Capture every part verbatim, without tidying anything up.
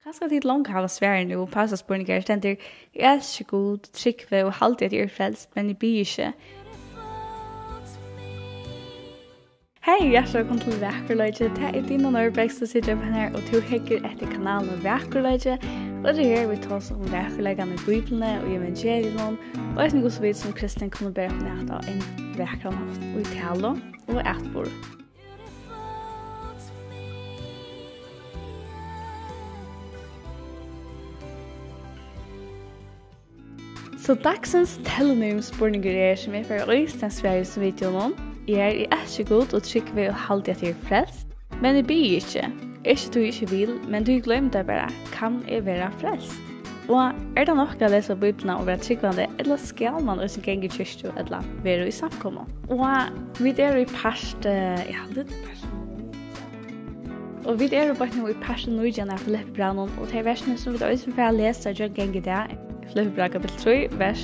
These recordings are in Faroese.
Kanska tit longu hava svarið nú, og pásaspurningar stendur: Eg elski Gud, trúgvi og haldi, at eg eri frelst, men eg biði ikki. Hey, hjartaliga vælkomin til Vakurleiki. Tað er Dina Norberg, sum situr upp her, og tú hyggur eftir kanalini Vakurleiki. Og tað er her, vit tosa um vakurleikan í Bíbliuni og evangeliunum, og eisini hvussu vit sum kristin kunnu bera okkum at á ein vakran hátt í talu og atburð. So dagsins tellinum spurningur er, sum eg fari eisini at svara í hesum videounum, er: Eg elski Gud og trúgvi og haldi, at eg eri frelst, men eg biði ikki. Ikki tí eg ikki vil, men tí eg gloymi tað bara. Kann eg vera frelst? Og er tað nokk at lesa Bíbliuna og vera trúgvandi, ella skal mann eisini ganga í kirkju ella vera í samkomu? Og vit eru í part, eh, eg haldi, tað er part, og vit eru beint nú í part nítjan av Filippibrævinum, og tey versini, sum vit eisini fara at lesa gjøgnum í dag, Filippibræv kapittul trý, vers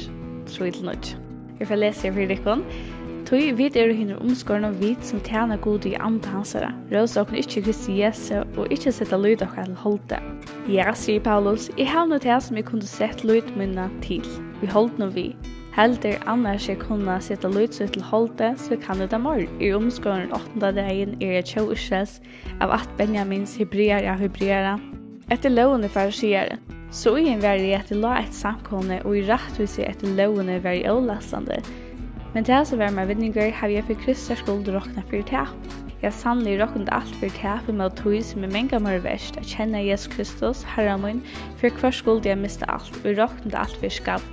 trý til níggju. Eg fari at lesa her fyri tykkum. Tí vit eru hinir umskornu, vit sum tæna Gudi í anda hansara, rósa okkum ikki í Kristi Jesu og ikki seta lýt okkara til holdi. Ja, sigur Paulus, eg havi nú tað, sum eg kundi sett lýt mína til, í holdinum við. Heldur annars eg kunna seta lýt sítt til holdi, so kann eg tað meir. Eg eri umskorin áttanda dagin, eri eg tjóð Ísraels, av ætt Benjamins, hebreari av hebreara. Eftir lógini fariseari. So íðin var eg, at eg lá eftir samkomuni, og í rættvísi eftir lógini var eg ólastandi. Men tað, sum var mær vinningur, havi eg fyri Krists skuld roknað fyri tap. Ja, sanniliga, eg rokni tað alt fyri tap ímóti tí, sum er mangan meira vert, at kenna Jesus Kristus, Harra mín, fyri hvørs skuld eg havi mist alt, og eg rokni tað alt fyri skamm,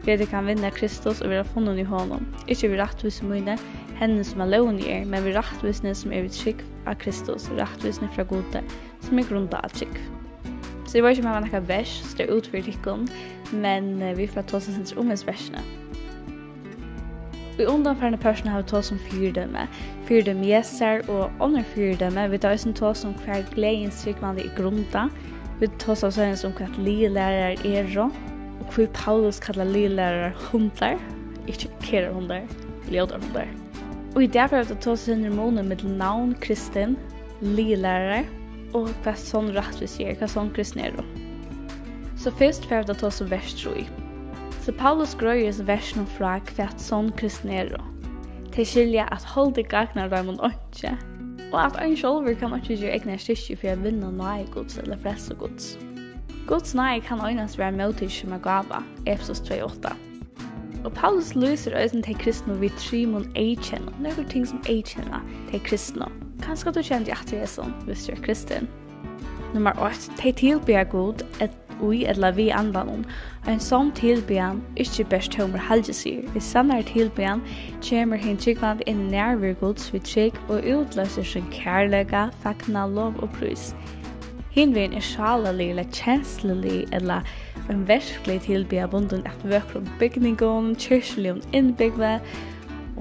fyri at eg kann vinna Kristus og vera funnin í honum, ikki við rættvísi míni, henni, sum av lógini er, men við rættvísini, sum er við trúgv á Kristus, rættvísini frá Gudi, sum er grundað á trúgv. So eg veit ikki, um eg havi nakað vers, sum er út fyri tykkum, men, eh, vit fara at tosa eitt sindur um hesi versini. Í undanfarnu pørtunum hava vit tosað um fyridømi. Fyridømi Jesu og onnur fyridømi. Vit hava eisini tosað um, hvar gleðin trúgvandi er grundað. Vit tosaðu seinast um, hvat lygilærarar eru, og hví Paulus kallar lygilærarar hundar, ikki kærar hundar, ljótar hundar. Og í dag fara vit at tosa um munin millum navn kristin, lygilærarar, og hvat sonn rættvísi er, hvat sonn kristin eru. So fyrst fara vit at tosa um vers trý. So Paulus greiðir í hesum versinum frá, hvat sonn kristin eru. Tey skilja, at holdið gagnar teimum einki, og at ein sjálvur kann einki gera egna styrki fyri at vinna náði Guds ella frelsu Guds. Guds náði kann einans vera móttikin sum ein gáva, Efesus tvey átta. Og Paulus lýsir eisini tey kristnu við trimum eyðkennum, nøkur ting sum eyðkenna tey kristnu. Kanska tú kennir teg aftur í hesum, viss tú ert kristin. Nummar eitt, tey tilbiðja Gud, í ella við Andanum. Ein sonn tilbiðjan, ikki bert tómur halgisiður. Í sannari tilbiðjan kemur hin trúgvandi inn í nærveru Guds við trúgv og útloysir sín kærleika, fagnað, lov og prís. Hinvegin er sálarlig ella kenslulig ella ein verklig tilbiðja bundin at vøkrum bygningum, kirkjuligum innbúgvi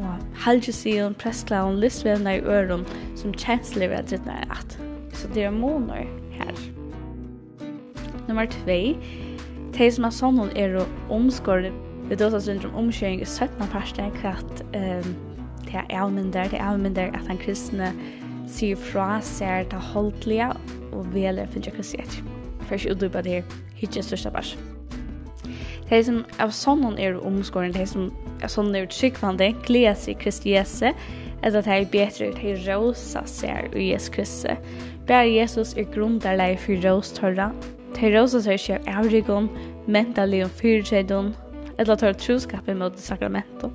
og halgisigum, prestklæðum, listvevnaði øðrum, sum kenslur verða dripnar at. So tað er ein munur her. Nummar tvey, tey sum av sonnum eru umskorin. Vit tosa eitt sindur um umskering í seinna parti, hvat, ehm, tað avmyndar. Tað avmyndar, at tann kristni sigur frá sær tað holdliga og velur at fylgja Kristi eftir. Fer ikki útdjúpa tað her, hyggja størsta part. Tey sum av sonnum eru umskorin, tey sum av sonnum eru trúgvandi, gleða seg í Kristi Jesu, ella tað er betri, tey rósa sær í Jesu Kristi. Bara Jesus er grundarlagið fyri rós teirra. Tey rósa sær ikki av avrikum, mentanarligum fyritreytum ella teirra trúskapi móti sakramentum.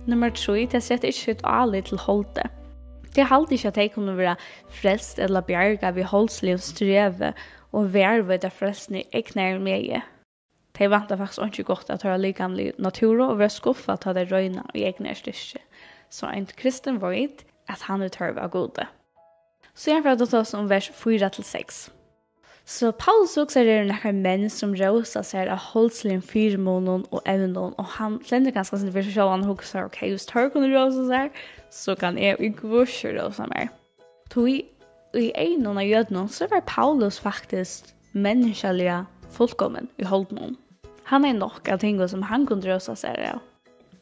Nummar trý, tey seta ikki sítt álit til holdið. Tey halda ikki, at tey kunnu vera frelst ella bjargað við holdsligum strevi og varðveita frelsuna í egnari megi. Tey vænta faktiskt einki gott av teirra likamligu natúru og verða skuffað, tá tey royna í egnari styrki. So ein kristin veit, at hann hevur tørv á Gudi. Síðan fer at tosa um vers fýra til seks. So Paulus hugsar, eru nakrar menn, sum rósa sær av holdsligum fyrimunum og evnum, og hann flennir kanska sindur fyri seg sjálvan og hugsar, ok, viss teir kunnu rósa sær, so kann eg í hvussu rósa mær. Tí í eygum á jødunum, so var Paulus faktiskt menniskjaliga fullkomin í holdinum. Hann hevði nokk av tingum, sum hann kundi rósa sær av.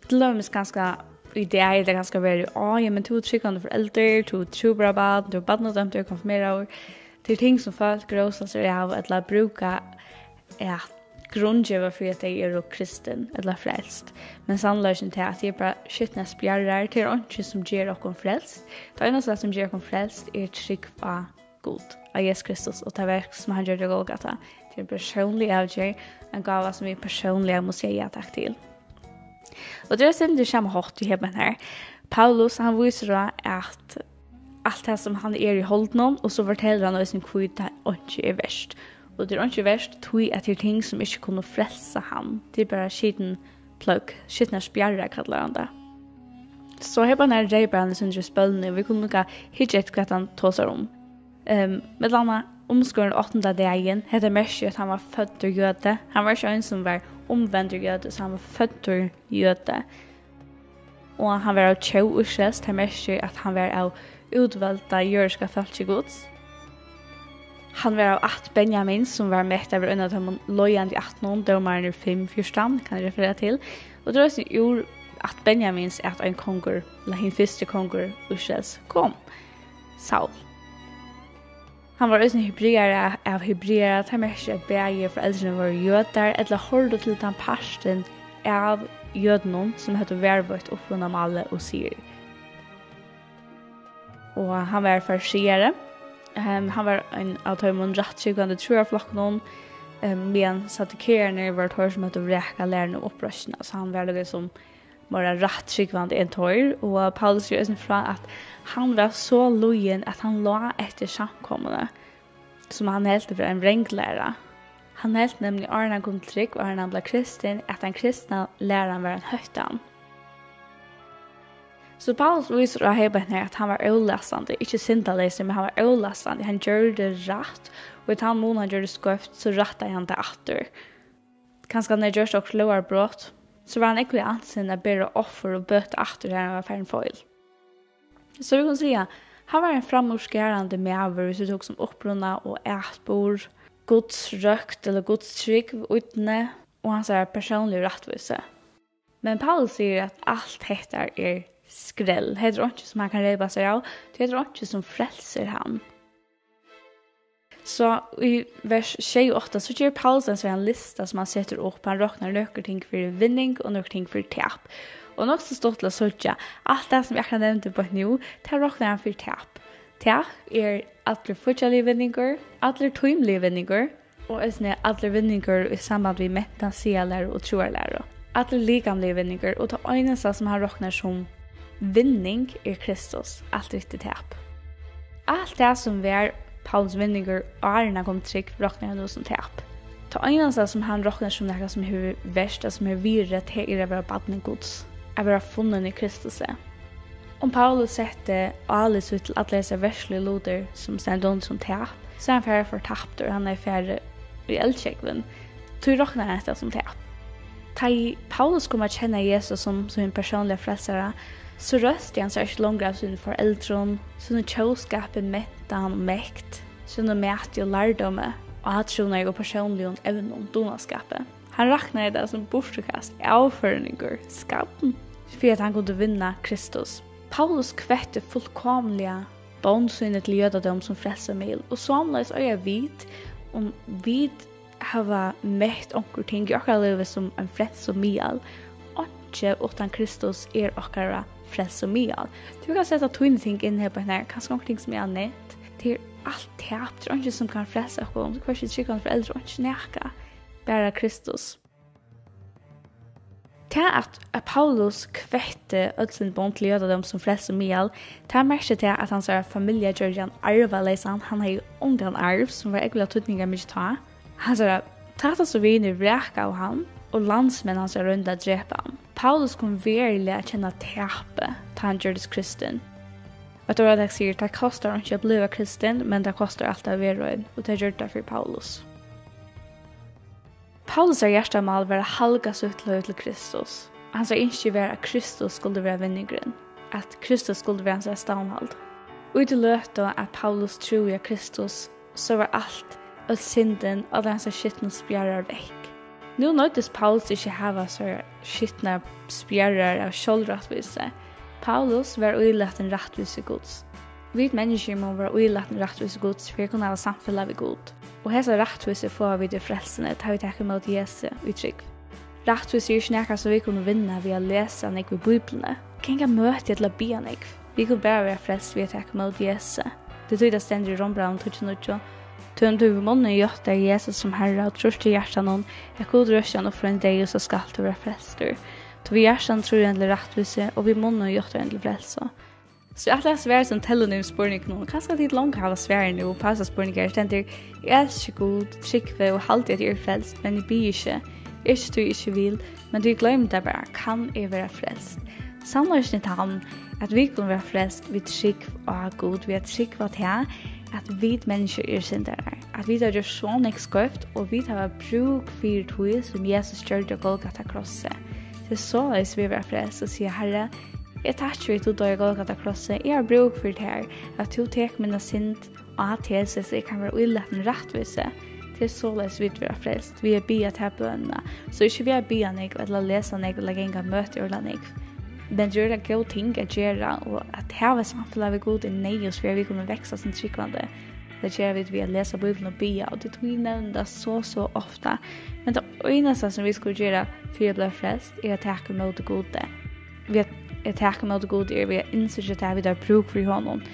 Til dømis kanska í dag, er tað kanska verið, á, ja, men tú ert trúgvandi foreldur, tú ert trúboðarbarn, tú ert barnadømdur, konfirmeraður. Tað er ting, sum fólk rósa sær av ella brúka at grundgeva fyri, at tey eru kristin ella frelst. Men sannleikin er tað, at tað er bara skitnar spjarrar, tað er einki, sum ger okkum frelst. Tað einasta, sum ger okkum frelst, er trúgv á Gud, á Jesus Kristus og tað verk, sum hann gjørdi á Golgata. Tað er ein persónlig avgerð, ein gáva, sum vit persónliga mugu siga ja takk til. Og tað er eitt sindur sama hátt í heppan her. Paulus, hann vísir á, at alt tað, sum hann er í holdinum, og so fortelur hann eisini, hví tað einki er vert. Og tað er einki vert, tí at tað er ting, sum ikki kunnu frelsa hann. Tað er bara skitin pløgg, skitnar spjarrar, kallar hann tað. So heppan her reypar hann eitt sindur í spølni, og vit kunnu líka hyggja eftir, hvat hann tosar um. Um, millum annað umskorin áttanda dagin, hetta merkir, at hann var føddur jødi. Hann var ikki ein, sum var umvendur jødi, so hann var føddur jødi. Og hann var av tjóð Ísraels, tað merkir, at hann var av útvalda jødiska fólki Guds. Hann var av ætt Benjamins, sum var mett at vera ein av teimum leiðandi ættunum, Dómararnir fimm fjúrtan, kann eg referera til. Og tað er eisini úr ætt Benjamins, at ein kongur, ella hin fyrsti kongur Ísraels, kom. Saul. Hann var eisini hebreari av hebreara, tað merkir, at bæði foreldrini vóru jødar ella hoyrdu til tann partin av jødunum, sum høvdu varðveitt upprunamálið og siður. Og hann var fariseari. Ehm, hann var ein av teimum rætttrúgvandi trúarflokkunum, ehm, meðan saddukeararnir vóru teir, sum høvdu vrakað læruna um uppreisnina, so hann var líka sum meira rætttrúgvandi enn teir, og Paulus sigur eisini frá, at hann var so lúgin, at hann lá eftir samkomuni, sum hann helt var ein vranglæra. Hann helt nemliga, áðrenn hann kom til trúgv, áðrenn hann bleiv kristin, at tann kristna læran var ein hóttan. So Paulus vísir á heppan her, at hann var ólastandi, ikki syndaleysur, men hann var ólastandi. Hann gjørdi rætt, og í tann mun hann gjørdi skeivt, so rættaði hann tað aftur. Kanska hann hevði gjørt okkurt lógarbrot, so var hann ógvuliga ansin at bera offur og bøta aftur, har hann var farin feil. So vit kunnu siga, hann var ein framúrskarandi maður, viss vit hugsa um uppruna og atburð, Guds røkt ella Guds trúgv, ídni og hansara persónligu rættvísi. Men Paulus sigur, at alt hetta er skrell. Hetta er einki, sum hann kann reypa sær av, tí hetta er einki, sum frelsir hann. So í vers sjey og átta, so ger Paulus ein sånn lista, sum hann setur upp. Hann roknar nøkur ting fyri vinning og nøkur ting fyri tap. Og nokk so stuttligt at síggja, alt tað, sum eg akkurát nevndi beint nú, tað roknar hann fyri tap. Tap er allur fíggjarligur vinningur, allur tímiligur vinningur, og eisini allur vinningur í samband við mentan, siðalæru og trúarlæru. Allur likamligur vinningur, og tað einasta, sum hann roknar sum vinning, er Kristus. Alt hitt er tap. Alt tað, sum var Paulus vinningur, áðrenn hann kom til trúgv, roknar hann nú sum tap. Tað einasta, sum hann roknar sum nakað, sum hevur vert, og sum hevur virði, tað er at vera barn Guds, at vera funnin í Kristusi. Um Paulus setti álit sítt til allar hesar verðsligu lutir, sum stendur undir sum tap, so er hann farin fortaptur, hann er farin í eldsjógvin. Tí roknar hann hetta sum tap. Tá ið Paulus kom at kenna Jesus sum sín persónliga frelsara, so røsti hann sær ikki longur av sínum foreldrum, sínum tjóðskapi, mentan og mekt, sínum mati og lærdómi, átrúnaði og persónligum evnum, dugnaskapi. Hann raknaði tað sum burturkast, avførningur, skarn, fyri at hann kundi vinna Kristus. Paulus kvetti fullkomiliga bond síni til jødadóm sum frelsumiðil, og somuleiðis eiga vit, um vit hava mett onkur ting í okkara lívi sum ein frelsumiðal. Einki uttan Kristus er okkara frelsumiðal. Tú kanst seta tíni ting inn her, beint her, kanska onkur ting, sum eg havi nevnt. Tað er alt tap, tað er einki, sum kann frelsa okkum, hvørki trúgvandi foreldur, einki nakað, bara Kristus. Tað, at, at Paulus kvetti øll síni bond til jødadóm sum frelsumiðal, tað merkir tað, at hansara familja gjørdi hann arvaleysan. Hann hevði ongan arv, sum var ógvuliga týdningarmikið tá. Hansara tættastu vinir vrakaðu hann, og landsmenn hansara royndu at drepa hann. Paulus kom veruliga at kenna tapið, tá hann gjørdist kristin. Eitt orðatak sigur: "Tað kostar einki at bliva kristin, men tað kostar alt at vera ein," og tað gjørdi tað fyri Paulus. Paulusar hjartamál var at halga sítt lív til Kristus. Hansara ynski var, at Kristus skuldi vera vinningurin, at Kristus skuldi vera hansara stavnhald. Í tí løtu, at Paulus trúði á Kristus, so var alt, øll syndin, allar hansara skitnu spjarrar vekk. Nú noyddist Paulus ikki hava so skitnar spjarrar av sjálvrættvísi. Paulus var ílatin rættvísi Guds. Vit menniskjur mugu vera ílatin rættvísi Guds fyri at kunna hava samfelag við Gud. Og hesa rættvísi fáa vit í frelsuni, tá vit taka ímóti Jesu í trúgv. Rættvísi er ikki nakað, sum vit kunnu vinna við at lesa nógv í Bíbliuni, ganga møti ella biðja nógv. Vit kunnu bara vera frelst við at taka ímóti Jesu. Tað er tí, tað stendur í Rómbrævinum tíggju níggju: Tí um tú við munninum játtar Jesus sum Harra og trýrt í hjartanum, at Gud reisir hann upp frá hinum deyðu, so skalt tú vera frelstur. Tí við hjartanum trýr ein til rættvísi, og við munninum játtar ein til frelsu. So eg ætli at svara sum tellir niður spurningunum. Kanska tit longu hava svarið nú, og pausa spurningar stendur: Eg elski Gud, trúgvi og haldi, at eg eri frelst, men eg biði ikki. Ikki tí eg ikki vil, men tí eg gloymi tað bara. Kann eg vera frelst? Sannleikin er tann, at vit kunnu vera frelst við trúgv á Gud, við at trúgva tað, at vit menniskjur eru syndarar, at vit hava gjørt so nógv skeivt, og vit hava brúk fyri tí, sum Jesus gjørdi á Golgata krossi. Tað er soleiðis, vit verða frelst, og siga: Harri, eg takki, at tú doyði á Golgata krossi. Eg havi brúk fyri tær, at tú tekur mína synd á teg, so at eg kann vera ílatin rættvísi. Tað er soleiðis, vit verða frelst, við at biðja ta bønina. So ikki við at biðja nógv, ella lesa nógv, ella ganga møti øgiliga nógv. Men tað eru øgiliga góð ting at gera, og at hava eitt samfelag við Gud er neyðugt fyri, at vit kunnu vaksa sum trúgvandi. Tað gera vit við at lesa Bíbliuna og biðja, og tað er tí, eg nevni tað so, so ofta. Men tað einasta, sum vit skulu gera fyri at blíva frelst, er at taka ímóti Gudi. Við at, at taka ímóti Gudi er við at innsíggja tað, at vit hava brúk fyri honum.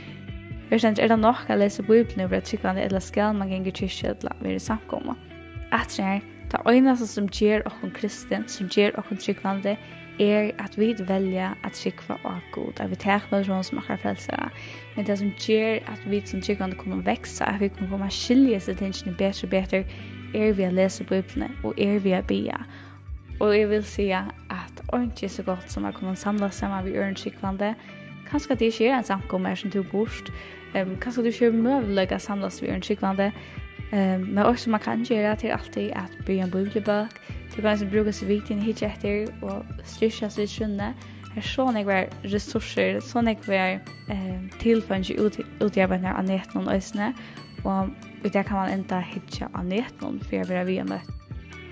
Her stendur: Er tað nokk at lesa Bíbliuna og vera trúgvandi, ella skal mann ganga í kirkju ella vera í samkomu? Aftur her, tað einasta, sum ger okkum kristin, sum ger okkum trúgvandi, er, at vit velja at trúgva á Gud, at vit taka ímóti honum sum okkara frelsara. Men tað, sum ger, at vit sum trúgvandi kunnu vaksa, at vit kunnu koma at skilja hesi tingini betur og betur, er við at lesa Bíbliuna og er við at biðja. Og eg vil siga, at einki er so gott sum at kunna samlast saman við øðrum trúgvandi. Kanska tað ikki er ein samkoma her, sum tú býrt. Ehm, kanska tú ikki hevur møguleika at samlast við øðrum trúgvandi. Ehm, men eitt, sum man kann gera, tað er altíð at biðja um bíbliubók. Tú kann eisini brúka so videoini, hyggja eftir og styrkja seg í trúnni. Her er so nógvar resursir, so nógvar, ehm, tilfeingi út, útjaðararnar á netinum eisini. Og í dag kann man enda hyggja á netinum fyri at vera við á møti.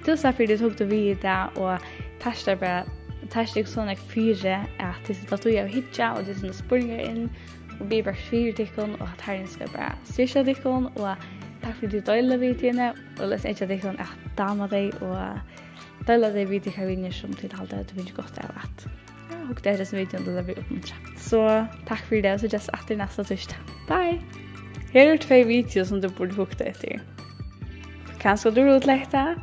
Túsund takk fyri, at tit hugdu við í dag, og takk tær bara, takk tykkum so nógv fyri, at tit seta tíð av at hyggja, og tit senda spurningar inn, og biðja bara fyri tykkum, og at Harrin skal bara styrkja tykkum, og takk fyri, at tit deila videoini, og lat oss hyggja tykkum at dáma tey, og deila tey við tykkara vinir, sum tit halda, at tit fingu gott av at hugna eftir hesum videoum, tað verður uppmuntrað. So takk fyri tað, og síggjast aftur næsta týsdag. Bye! Her eru tvey video, sum tú burdi hugt eftir. Kanska tú hugdi eftir tað?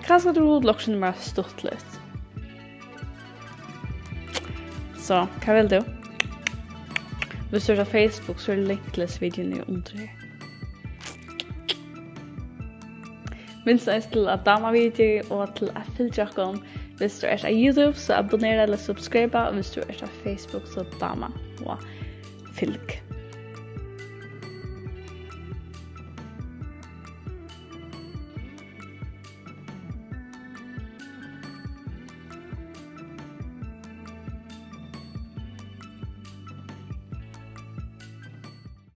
Kanska tú hugdi eftir okkurt sum er meira stuttligt. So, hvat vil tú? Viss tú ert á Facebook, so er link til hesi videoini undir her. Minst eisini til at dáma video og til at fylgja okkum. Viss tú ert á YouTube, so abonnera ella subscribe, og viss tú ert á Facebook, so dáma og fylg.